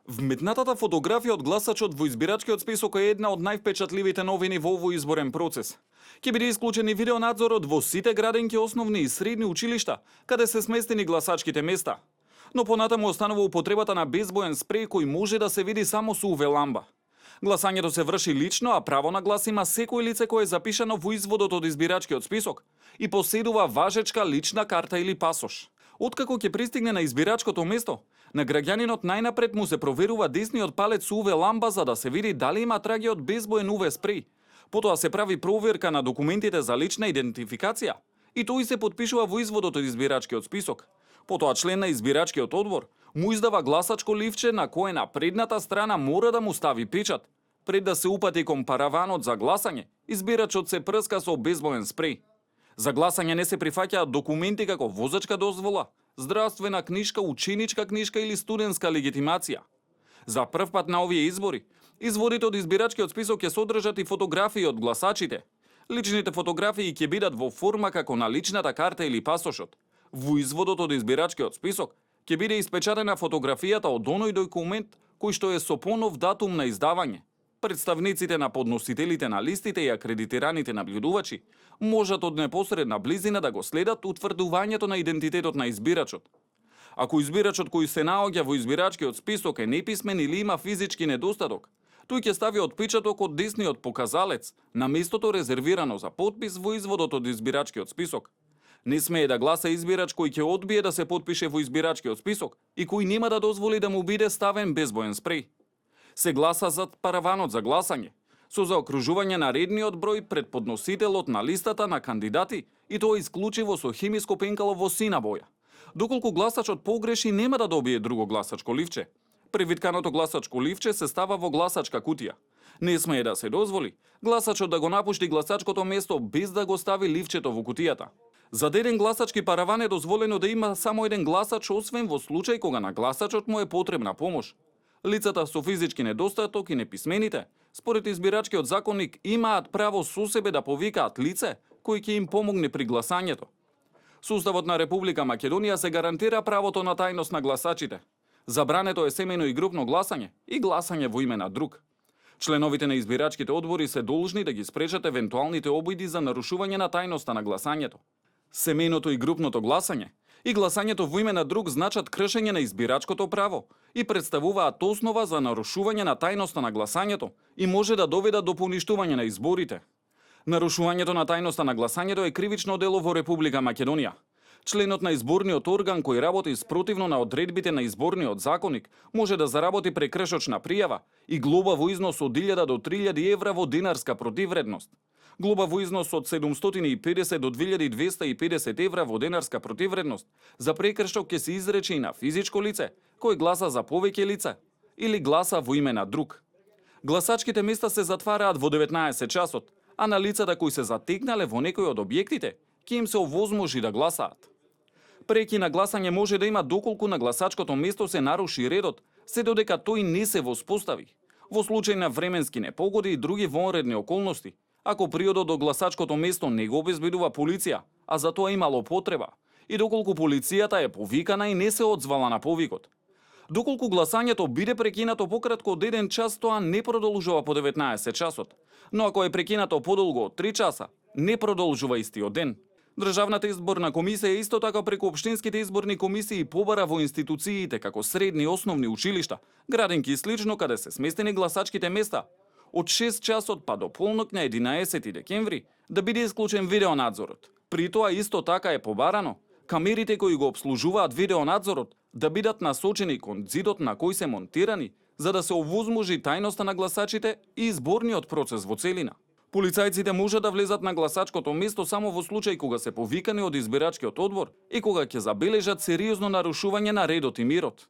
Вметнатата фотографија од гласачот во избирачкиот список е една од највпечатливите новини во овој изборен процес. Ќе биде исклучен и видеонадзорот во сите градинки основни и средни училишта, каде се сместени гласачките места. Но понатаму останува употребата на безбоен спреј кој може да се види само со UV ламба. Гласањето се врши лично, а право на глас има секој лице кое е запишано во изводот од избирачкиот список и поседува важечка лична карта или пасош. Откако ќе пристигне на избирачкото место, на граѓанинот најнапред му се проверува десниот палец со UV ламба за да се види дали има траги од безбоен UV спреј. Потоа се прави проверка на документите за лична идентификација и тој се потпишува во изводот од избирачкиот список. Потоа член на избирачкиот одбор му издава гласачко ливче на кое на предната страна мора да му стави печат. Пред да се упати кон параванот за гласање, избирачот се прска со безбоен спреј. За гласање не се прифаќаат документи како возачка дозвола, здравствена книшка, ученичка книшка или студентска легитимација. За прв пат на овие избори, изводите од избирачкиот список ќе содржат и фотографии од гласачите. Личните фотографии ќе бидат во форма како на личната карта или пасошот. Во изводот од избирачкиот список ќе биде испечатена фотографијата од оној документ кој што е со понов датум на издавање. Представниците на подносителите на листите и акредитираните наблюдувачи можат од непосредна близина да го следат утврдувањето на идентитетот на избирачот. Ако избирачот кој се наоѓа во избирачкиот список е неписмен или има физички недостаток, тој ќе стави отпечаток од десниот показалец на местото резервирано за потпис во изводот од избирачкиот список. Не смее да гласа избирач кој ќе одбие да се потпише во избирачкиот список и кој нема да дозволи да му биде ставен безбоен спреј. Се гласа зад параванот за гласање, со заокружување на редниот број пред подносителот на листата на кандидати и тоа исклучиво со хемиско пенкало во сина боја. Доколку гласачот погреши, нема да добие друго гласачко ливче. Превитканото гласачко ливче се става во гласачка кутија. Не смее да се дозволи гласачот да го напушти гласачкото место без да го стави ливчето во кутијата. За еден гласачки параван е дозволено да има само еден гласач, освен во случај кога на гласачот му е потребна помош. Лицата со физички недостаток и неписмените, според избирачкиот законник, имаат право со себе да повикаат лице кој ќе им помогне при гласањето. Со Уставот на Република Македонија се гарантира правото на тајност на гласачите. Забрането е семејно и групно гласање и гласање во име на друг. Членовите на избирачките одбори се должни да ги спречат евентуалните обиди за нарушување на тајноста на гласањето. Семејното и групното гласање и гласањето во име на друг значат кршење на избирачкото право и представуваат основа за нарушување на тајноста на гласањето и може да доведат до поништување на изборите. Нарушувањето на тајноста на гласањето е кривично дело во Република Македонија. Членот на изборниот орган кој работи спротивно на одредбите на изборниот законник може да заработи прекршочна пријава и глоба во износ од 1000 до 3000 евра во динарска противвредност. Глоба во износ од 750 до 2250 евра во денарска противвредност за прекршок ќе се изрече и на физичко лице кој гласа за повеќе лица или гласа во име на друг. Гласачките места се затвараат во 19 часот, а на лицата кои се затекнале во некој од објектите ќе им се овозможи да гласаат. Преки на гласање може да има доколку на гласачкото место се наруши редот, се додека тој не се воспостави. Во случај на временски непогоди и други вонредни околности, ако приодот до гласачкото место не го обезбедува полиција, а за тоа имало потреба, и доколку полицијата е повикана и не се одзвала на повикот. Доколку гласањето биде прекинато пократко од 1 час, тоа не продолжува по 19 часот, но ако е прекинато подолго од 3 часа, не продолжува истиот ден. Државната изборна комисија исто така преку општинските изборни комисии побара во институциите како средни и основни училишта, градинки и слично каде се сместени гласачките места, од 6 часот па до полнок на 11 декември да биде исклучен видеонадзорот. При тоа исто така е побарано камерите кои го обслужуваат видеонадзорот да бидат насочени кон зидот на кој се монтирани за да се овозможи тајноста на гласачите и изборниот процес во целина. Полицајците можат да влезат на гласачкото место само во случај кога се повикани од избирачкиот одбор и кога ќе забележат сериозно нарушување на редот и мирот.